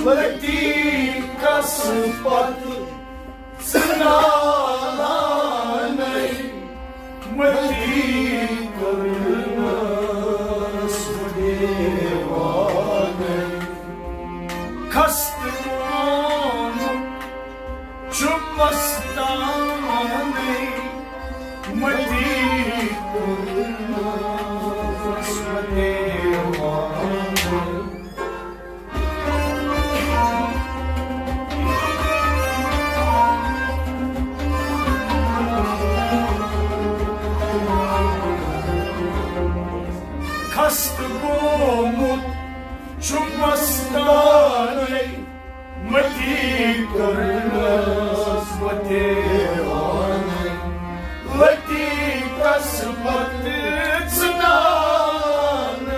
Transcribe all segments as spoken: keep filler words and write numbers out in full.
لطیقس پتہٕ ژٕ نالانَے، مٔتی کوٚرنَس بہٕ دیوانَے۔ خستہٕ گوٚمُت چھُ مستانَے، مٔتی کوٚرنَس بہٕ دیوانَے۔ خستہٕ گوٚمُت چھُ مستانَے، مٔتی کوٚرنَس بہٕ دیوانَے۔ لطیقس پتہٕ ژٕ نالانَے۔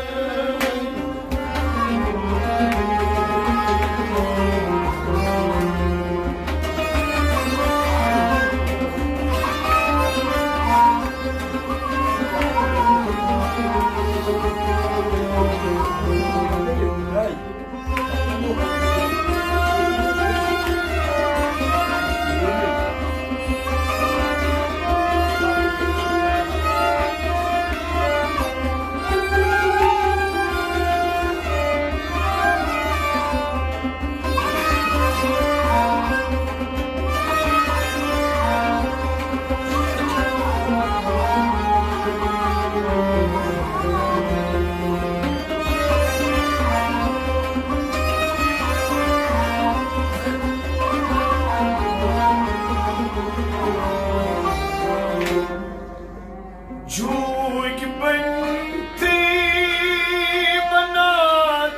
جوگۍ بٔنۍ تہٕ بنات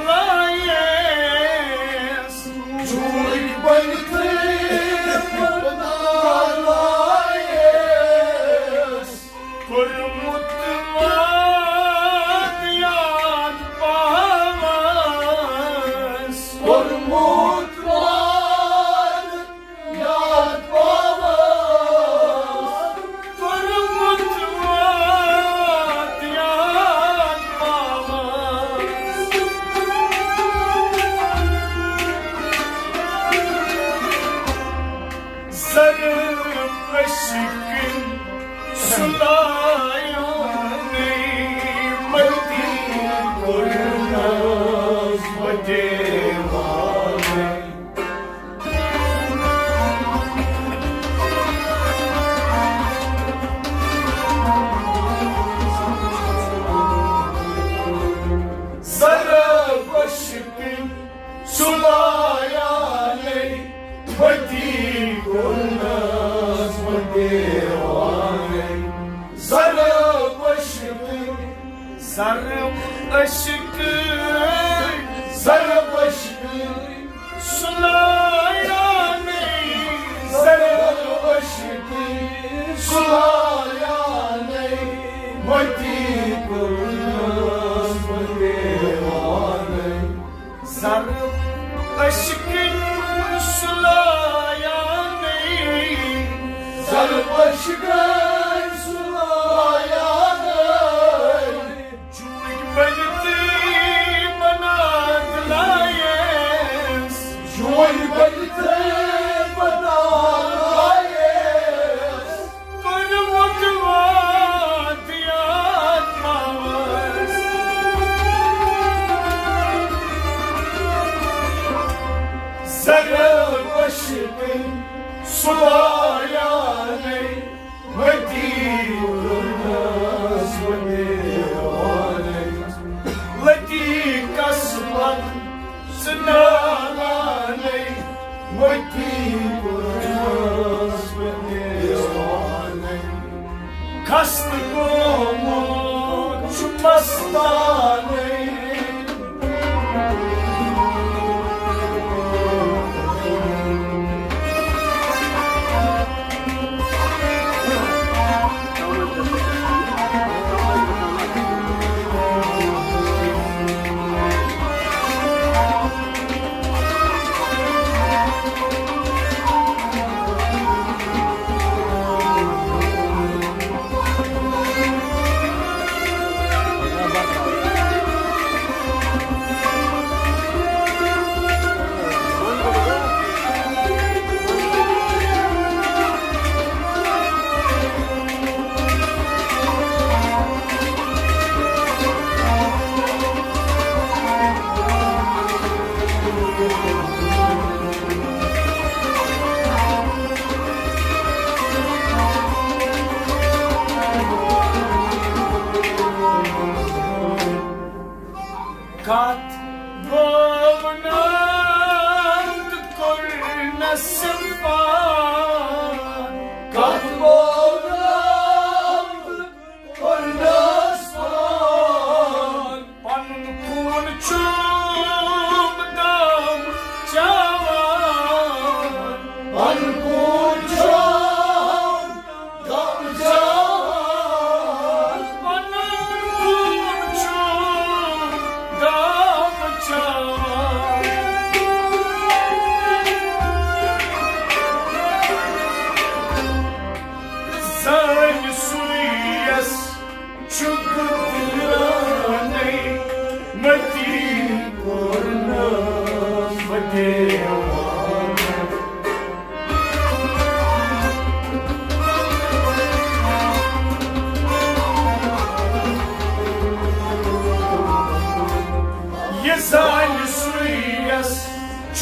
لایس۔ جوگۍ بٔنۍ تہٕ بنات لایس۔ کوٚرمُت وعدٕ یاد پاوس۔ کوٚرمُت وعدٕ یاد پاوس۔ کوٚرمُت وعدٕ یاد پاوس۔ زرٕ عشقٕنۍ سُلایانَے، مٔتی کوٚرنَس بہٕ دیوانَے۔ زرٕ عشقٕنۍ سُلایانَے، مٔتی کوٚرنَس بہٕ دیوانَے۔ زرٕ عشقٕنۍ، زرٕ عشقٕنۍ، زرٕ عشقٕنۍ سُلایانَے، زرٕ عشقٕنۍ سُلایانَے، مٔتی کوٚرنَس بہٕ دیوانَے۔ زرٕ عشقٕنۍ سُلایانَے۔ زرٕ عشقٕنۍ سُلایانَے۔ جوگۍ بٔنۍ تہٕ بنات لایس۔ جوگۍ بٔنۍ تہٕ بنات لایس۔ کوٚرمُت وعدٕ یاد پاوس۔ زرٕ عشقٕنۍ سُلایانَے، مٔتی کوٚرنَس بہٕ دیوانَے۔ لطیقس پتہٕ ژٕ نالانَے، مٔتی کوٚرنَس بہٕ دیوانَے۔ خستہٕ گوٚمُت چھُ مستانَے۔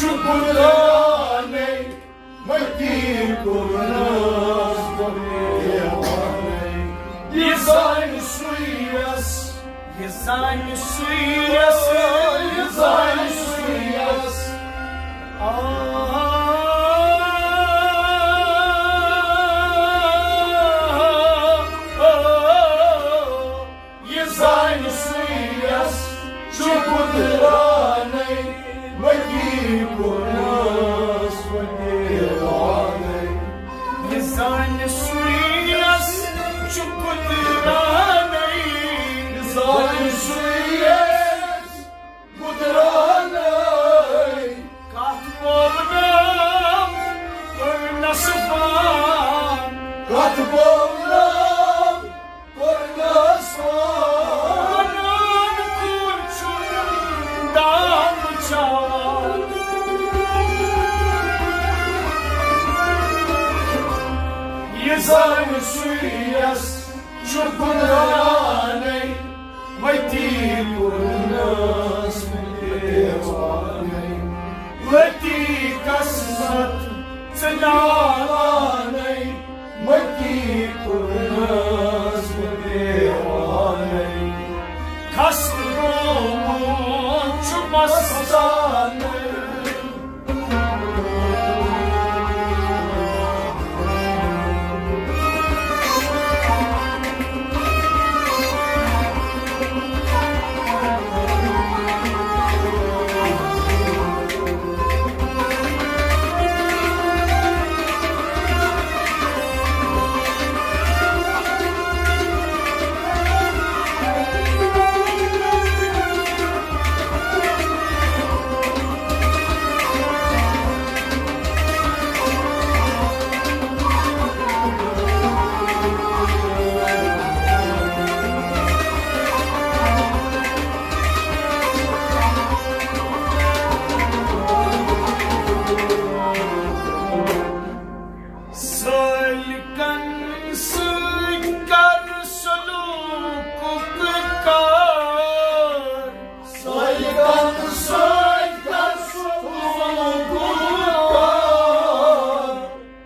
چھُ قدرانَے، مٔتی کوٚرنَس بہٕ دیوانَے۔ یہِ زانہِ سُے یَس، یہِ زانہِ سُے یَس، یہِ زانہِ سُے یَس۔ آ، یہِ زانہِ سُے یَس چھُ قدرانَے، مٔتی کوٚرنَس بہٕ دیوانَے۔ یہِ زانہِ سُے یَس چھُ قدرانَے، یہِ زانہِ سُے یَس قدرانَے۔ کَتھ پوونم کوٚرنَس فون، کَتھ پوونم کوٚرنَس فون۔ وَنان کوٗر چھُم دام چاوان۔ یہِ زانہِ سُے یَس چھُ قدرانَے، مٔتی کوٚرنَس دیوانَے۔ لٔتی قسمت ژٕ نالانَے، مٔتی کوٚرنَس دیوانَے۔ خستہٕ گوٚمُت چھُ مستانَے۔ سٲلِکن سۭتۍ کر سلوٗکُک کار۔ سٲلِکن سۭتۍ کر سلوٗکُک کار۔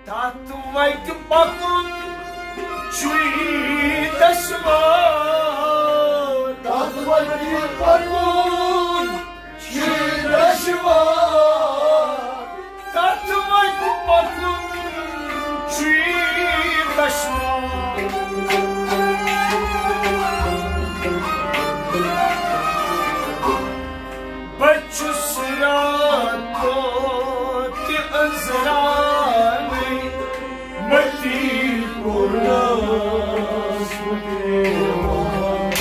تَتھ وَتہِ پَکُن چھُے دشوار۔ تَتھ وَتہِ پَکُن چھُے دشوار۔ تَتھ وَتہِ پَکُن چھُے دشوار۔ بہٕ چھُس راتو تہِ أنٛزراونٕے، مٔتی کوٚرنَس بہٕ دیوانَے۔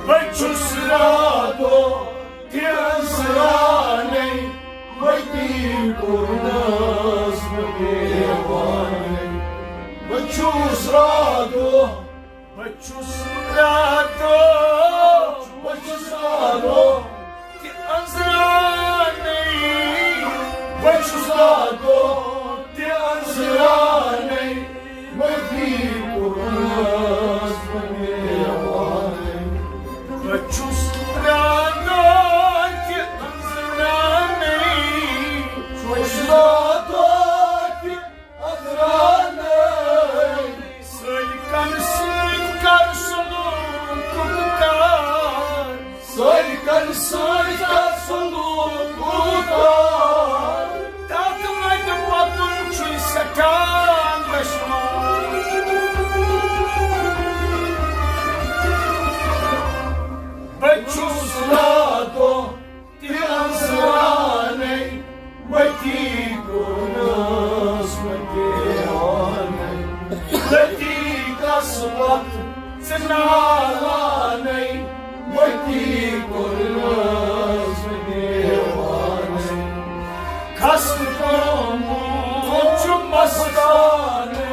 بہٕ چھُس راتو تہِ أنٛزراونٕے، مٔتی کوٚرنَس بہٕ دیوانَے۔ بہٕ چھُس راتو، بہٕ چھُس راتو، بہٕ چھُس راتو تہِ أنٛزراونٕے۔ بہٕ چھُس راتو تہِ أنٛزراونٕے، مٔتی کوٚرنَس بہٕ دیوانَے۔ بہٕ چھُس راتو تہِ أنٛزراونٕے۔ بہٕ چھُس راتو تہِ أنٛزراونٕے۔ سٲلِکن سۭتۍ کر سلوٗکُک کار۔ سٲلِکن سۭتۍ کر سلوٗکُک کار۔ تَتھ وَتہِ پَکُن چھُے سٮ۪ٹھاہ دشوار۔ بہٕ چھُس راتو تہِ أنٛزراونٕے، مٔتی کوٚرنَس بہٕ دیوانَے۔ لٔتی قسمت ژٕ نالانَے، مٔتی کوٚرنَس بہٕ دیوانَے۔ خستہٕ گوٚمُت چھُ مستانَے۔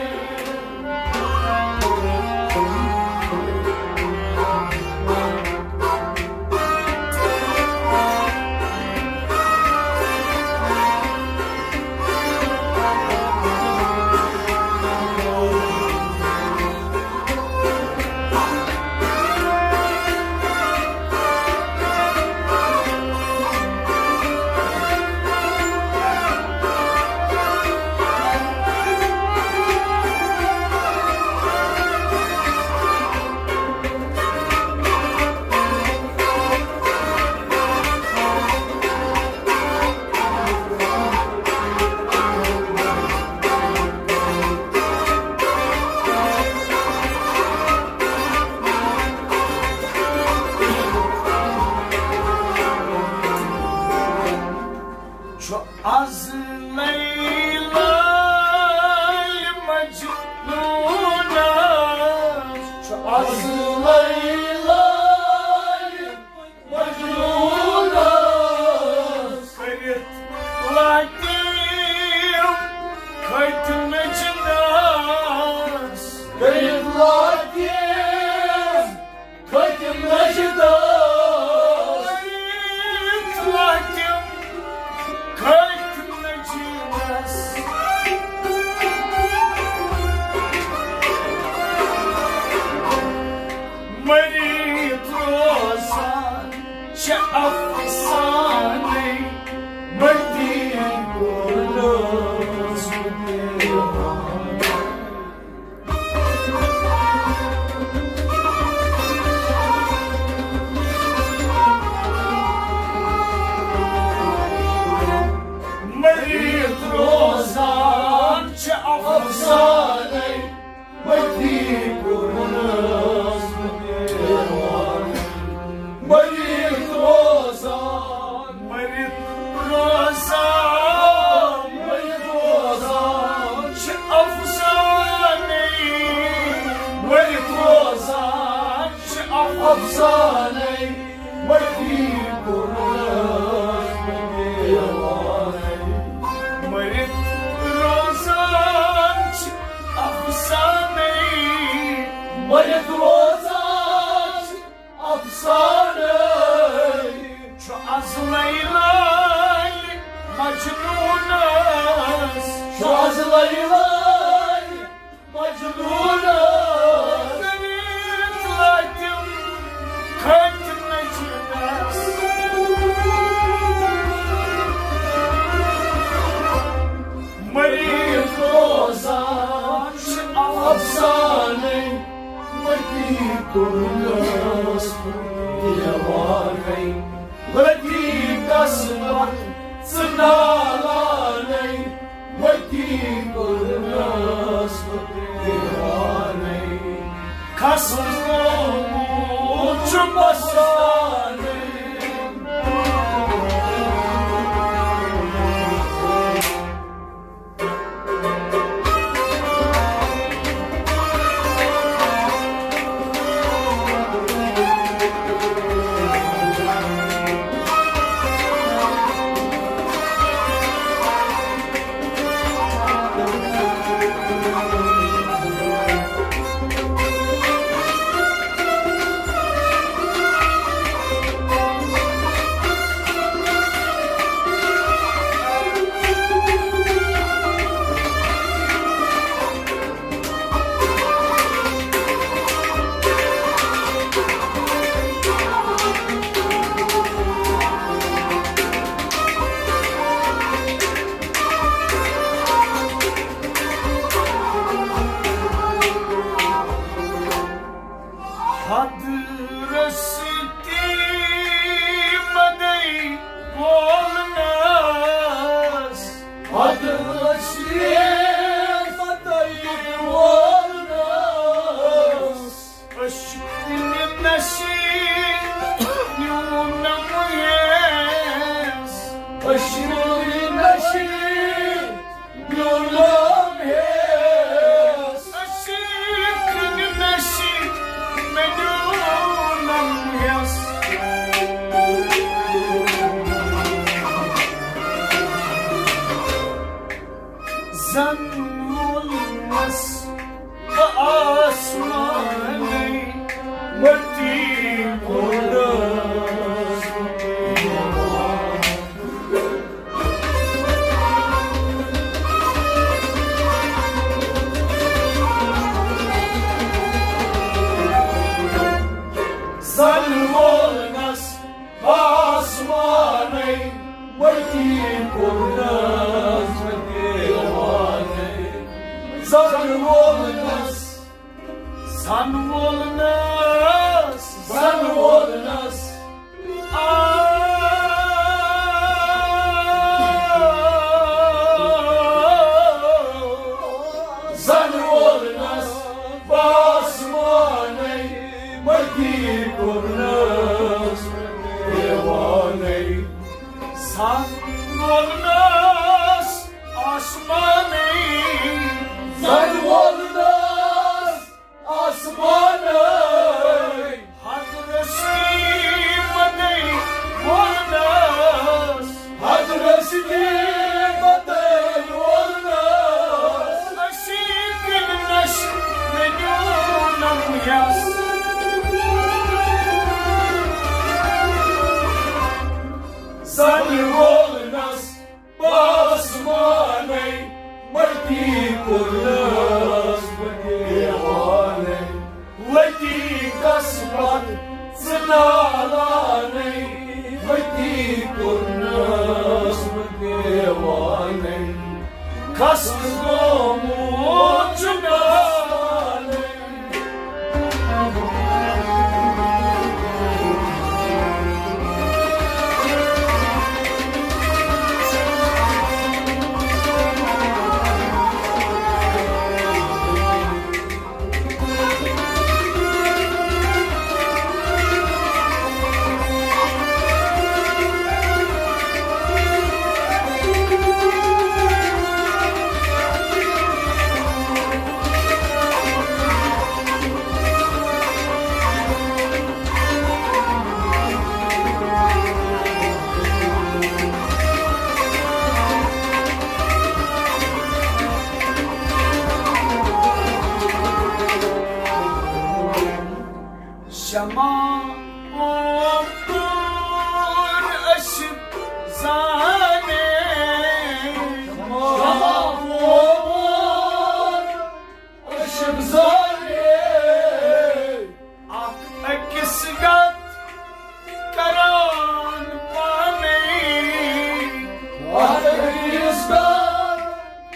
مٔرِتھ روزان افسانَے۔ چھُ ازلے لٲلۍ مجنوٗنس۔ چھُ ازلے لٲلۍ مجنوٗنس۔ کٔرِتھ لٲتِم کھٔتۍ نٔژِنس۔ مٔرِتھ روزان چھِ افسانَے۔ مٔتی کوٚرنَس دیوانَے۔ مٔتی قسمت ژٕ نالانَے۔ مٔتی کوٚرنَس دیوانَے۔ کھسنومُت چھُ پستانَے۔ حد رستی مدعی وولنس۔ حد رستی مدعی وولنس۔ عشقٕنۍ نشہِ نیونم ہیس۔ عشقٕنۍ نشہِ نیونم ہیس۔ عشقٕنۍ نشہِ مےٚ نیونم ہیس۔ زن وولنس بہٕ آسمانٕے مٔتی کوٚرُس۔ زن وولنس آسمانَے مٔتی کوٚرنَس دیوانَے۔ زَن وولنَس، زَن وولنَس، زَن وولنَس۔ آ، زَن وولنَس۔ آسمانَے مٔتی کوٚرنَس دیوانَے۔ زَن وولنَس آسمانَے۔ زَن وولنَس آسمانَے۔ حد رستی مدعی وولنَس۔ حد رستی مدعی وولنَس۔ عشقٕنۍ نشہِ مےٚ نیونم یَس۔ زَن وولنَس آسمانَے مٔتی کوٚرنَس دیوانَے۔ ؤتی قسمت زٕ نالانَے، ؤتی کوٚرنَس دیوانَے۔ کھسنومُت چھُ نالانَے۔ شمع وپور عشق زانے، شمع وپور عشق زانے، اکھ أکِس گت کران پانے، اکھ أکِس گت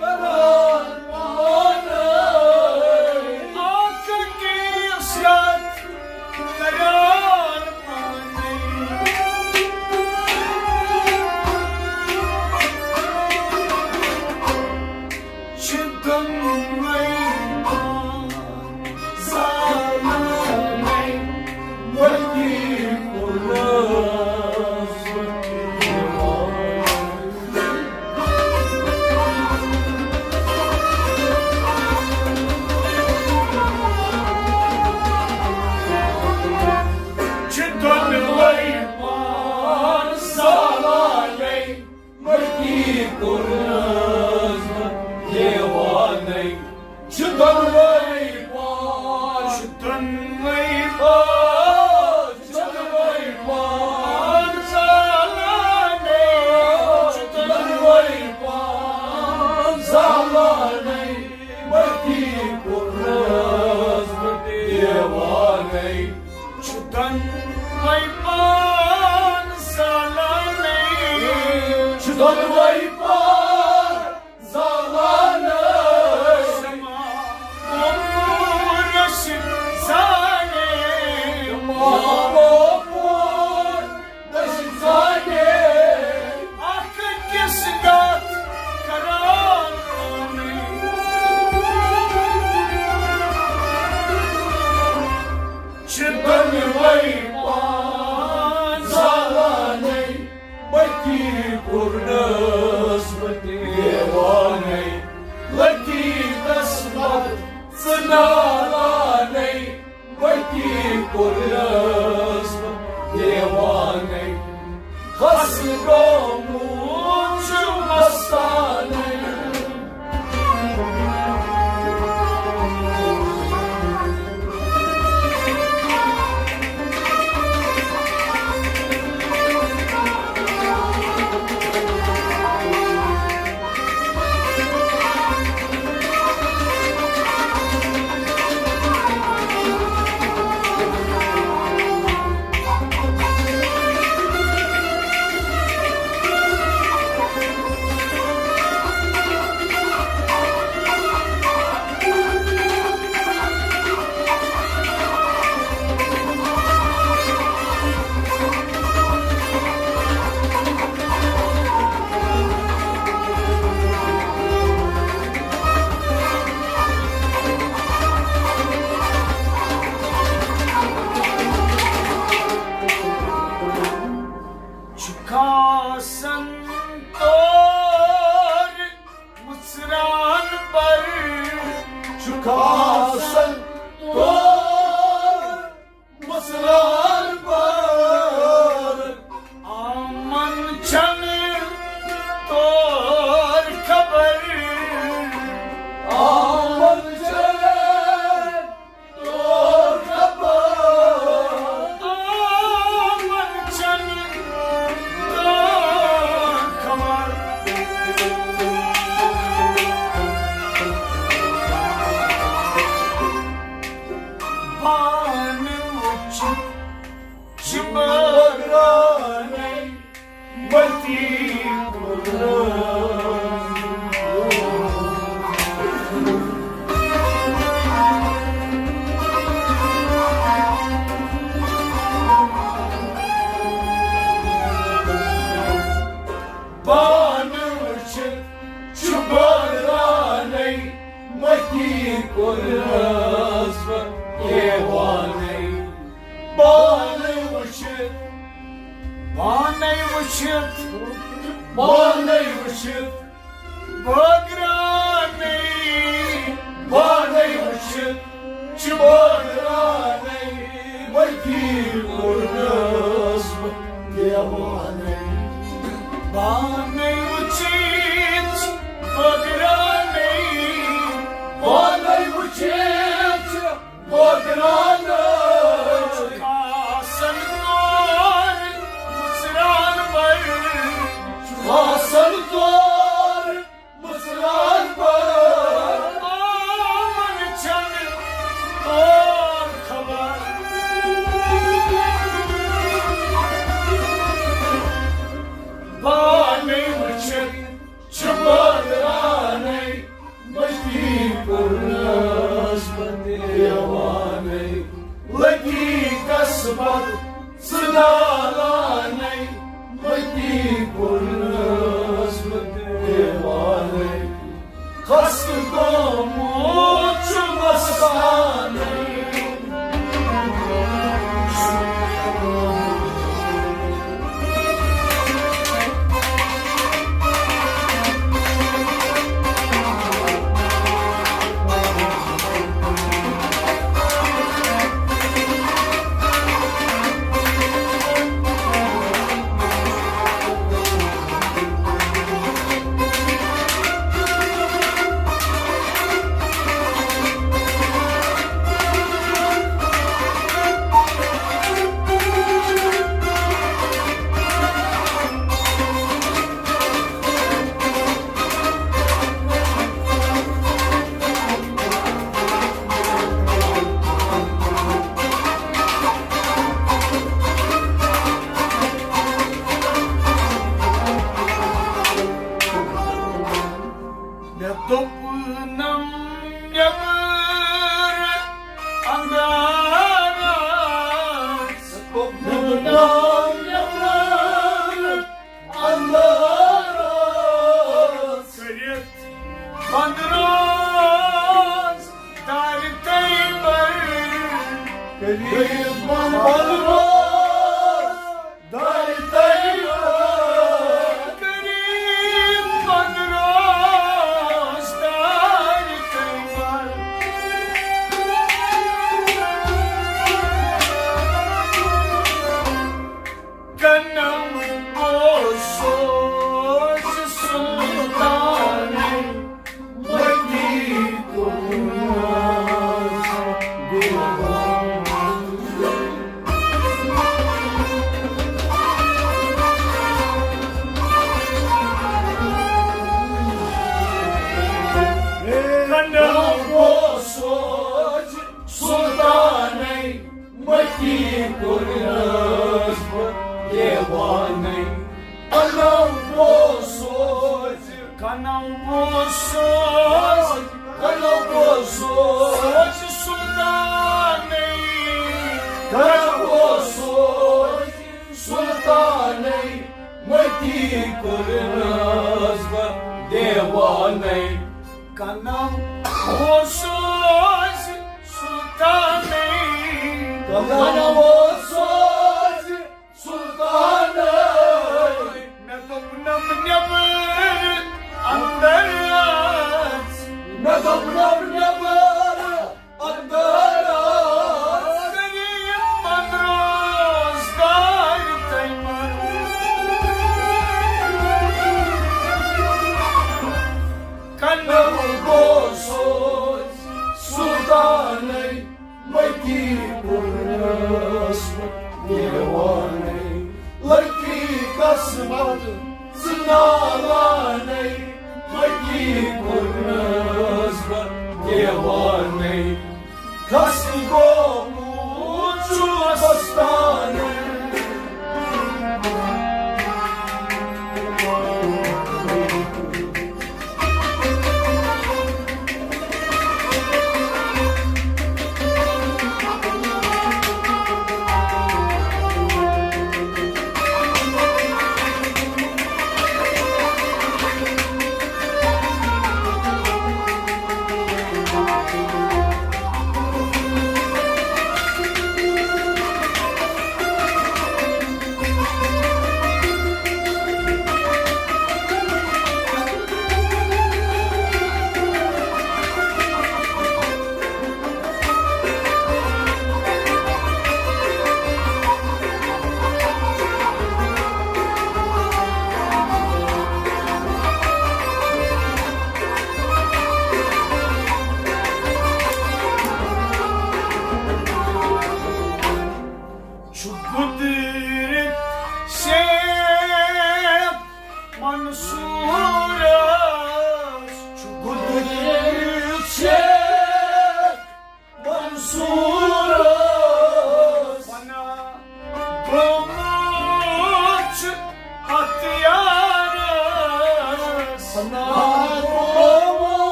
کران پانے، اکھ أکِس گت کران پانے۔ چھِ دۄنوَے پان زالانَے، وتی قربس وتی دیوانَے۔ چھِ دۄنوَے پان زالانَے، مٔٹی کوٚرنَس بہٕ دیوانَے۔ چھِ دۄنوَے پان، چھِ دۄنوَے پان، چھِ دۄنوَے پان زالانَے، چھِ دۄنوَے پان زالانَے، مٔٹی کوٚرنَس بہٕ دیوانَے۔ چھِ دۄنوَے پان زالانَے۔ چھِ دۄنوَے پان زالانَے۔ شمع وپور عشق زانے۔ شمع وپور عشق زانے۔ اکھ أکِس گت کران پانے۔ چھِ دۄنوَے پان زالانَے، مٔٹی کوٚرنَس بہٕ دیوانَے۔ لٔگی قسمت ژٕ نالانَے، مٔٹی کوٚرنَس بہٕ دیوانَے۔ خس گوٚمُت چھُ مستانَے۔ چھُ کھاسان تور مُژران پر۔ چھُ کھاسان تور مُژران پر۔ آمن چھنہٕ تور خبر۔ آمن چھنہٕ تور خبر۔ آمن چھنہٕ تور خبر۔ پانہٕ وٕچھِتھ چھِ بٲگراوٕنۍ مٔتی۔ پانہٕ وٕچھِتھ چھُ بٲگراوٕنۍ مٔتی کوٚرنَس بہٕ دیوانَے۔ پانَے وٕچھِتھ، پانَے وٕچھِتھ، پانَے وٕچھِتھ بٲگراوٕنۍ، پانَے وٕچھِتھ چھِ بٲگراوٕنۍ، مٔتی کوٚرنَس بہٕ دیوانَے۔ پانَے وٕچھِتھ بٲگراوٕنۍ، پانَے وٕچھِتھ بٲگراوٕنۍ۔ دیوانَے، لٔگی قسمت ژٕ نالانَے، مٔتی کوٚرنَس بہٕ دیوانَے۔ خستہٕ گوٚمُت چھُ مستانٕے۔ مےٚ دوٚپ نم نیٚبر اندارس، دوٚپ نم نیٚبر اندارس۔ کٔرِتھ بند روز دارِ تیمر۔ کٔرِتھ بند روز دارِ تیمر۔ کٔرِتھ بند روز دارِ تیمر۔ کنم اوسُس سلطانٕے، مٔتی کوٚرنَس دیوانَے۔ کنم اوسُس سلطانٕے، مٔتی کوٚرنَس بہٕ دیوانَے۔ کنم اوسُس، کنم اوسُس، کنم اوسُس سلطانٕے۔ کنم اوسُس سلطانٕے، مٔتی کوٚرنَس بہٕ دیوانَے۔ کنم اوسُس سلطانٕے۔ کنم اوسُس سلطانٕے۔ مےٚ دوٚپنم نیٚبر اندر اژ۔ مےٚ دوٚپنم نیٚبر اندر اژ۔ کٔرِتھ بند روز دارِ تیمر۔ کنم اوسُس سلطانٕے، مٔتی کوٚرنَس بہٕ دیوانَے۔ لٔگی قسمت ژٕ نالانَے، مٔتی کوٚرنَس بہٕ دیوانَے۔ خستہٕ گوٚمُت چھُ مستانٕے۔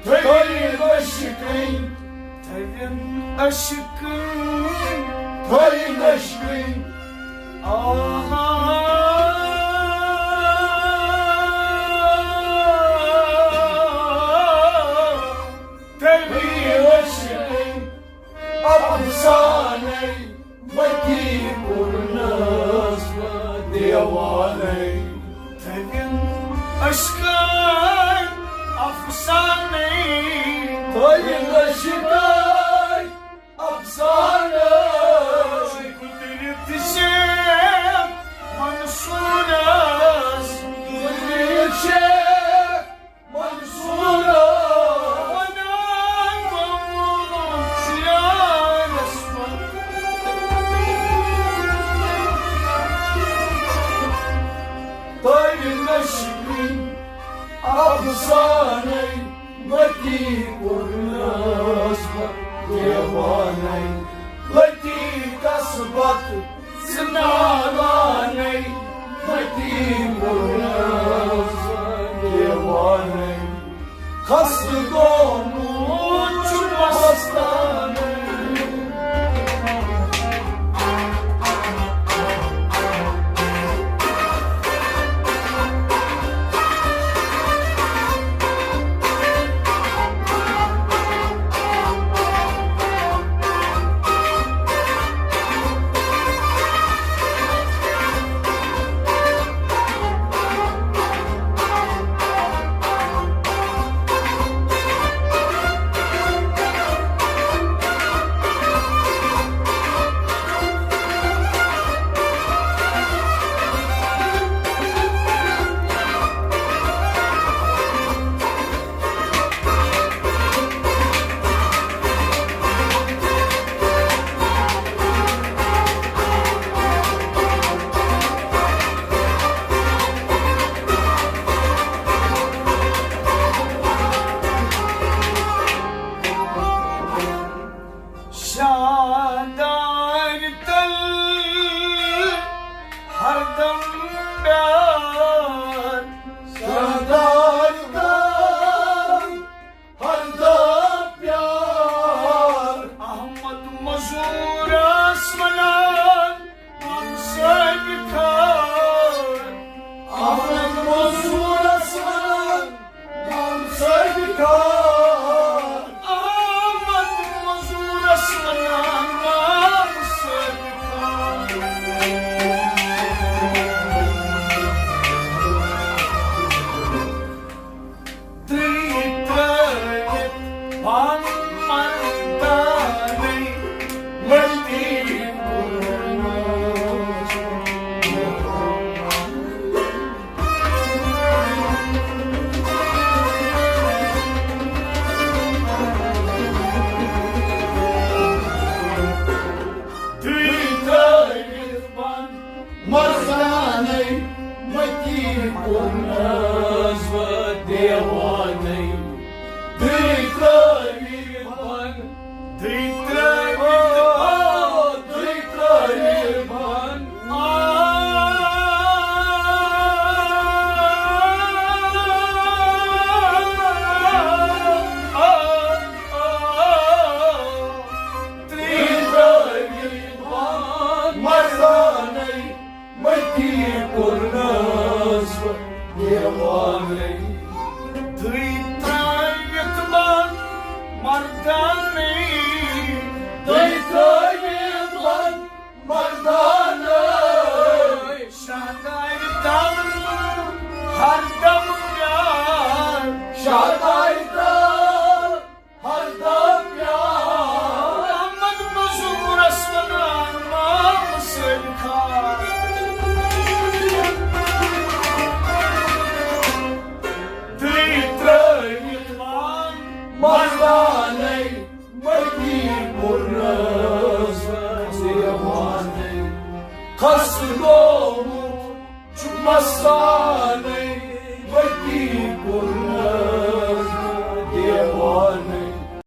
تھٲوِن عشقٕنۍ، تھٲوِن عشقٕنۍ، تھٲوِن عشقٕنۍ۔ آہا۔ تھٲوِن عشقٕنۍ افسانے، متی کوٚرنس بہٕ دیوانَے۔ تھٲوِن عشقٕنۍ افسانے۔ تھٲوِن عشقٕنۍ افسانے۔ قدرت چھِ منصورس۔ قدرت چھِ منصورس۔ ونان گوٚمُت چھُ یارس منٛز۔ تھٲوِن عشقٕنۍ افسانے، متی کوٚرنس بہٕ دیوانَے۔ لتی کس بتہٕ زنانانَے، متی کوٚرنس بہٕ دیوانَے۔ خستہٕ گوٚمُت چھُ مستانَے۔ شاہدارِ تل ہردم پیار۔ شاہدارِ تل ہردم پیار۔ احمد مزورس ونان مام صٲبِ خان۔ احمد مزورس ونان مام صٲبِ خان۔ احمد مزورس ونان مام صٲبِ خان۔ تُہۍ ترٲوِتھ پان مردانَے، مٔتی کوٚرمُت۔ تُہۍ ترٲوِتھ پان مردانَے، مٔتی کوٚرنس بہٕ دیوانَے۔ دٕے ترٲوِتھ بن، دٕے ترٲوِتھ بن، دٕے ترٲوِتھ بن۔ آ، آ، آ، آ۔ دٕے ترٲوِتھ بن مردانَے، مٔتی کوٚرنس بہٕ دیوانَے۔ دٕے ترٲوِتھ بن مردانَے، دٕے ترٲوِتھ بن مردانَے۔ شاہدارِ تل ہردم پیار، شاہدارِ تل ہردم پیار۔ احمد مزورس ونان مام صٲبِ خان۔ دٕے ترٲوِتھ بن مردانَے، مٔتی کوٚرنس دیوانَے۔ خستہٕ گوٚمُت چھُ مستان۔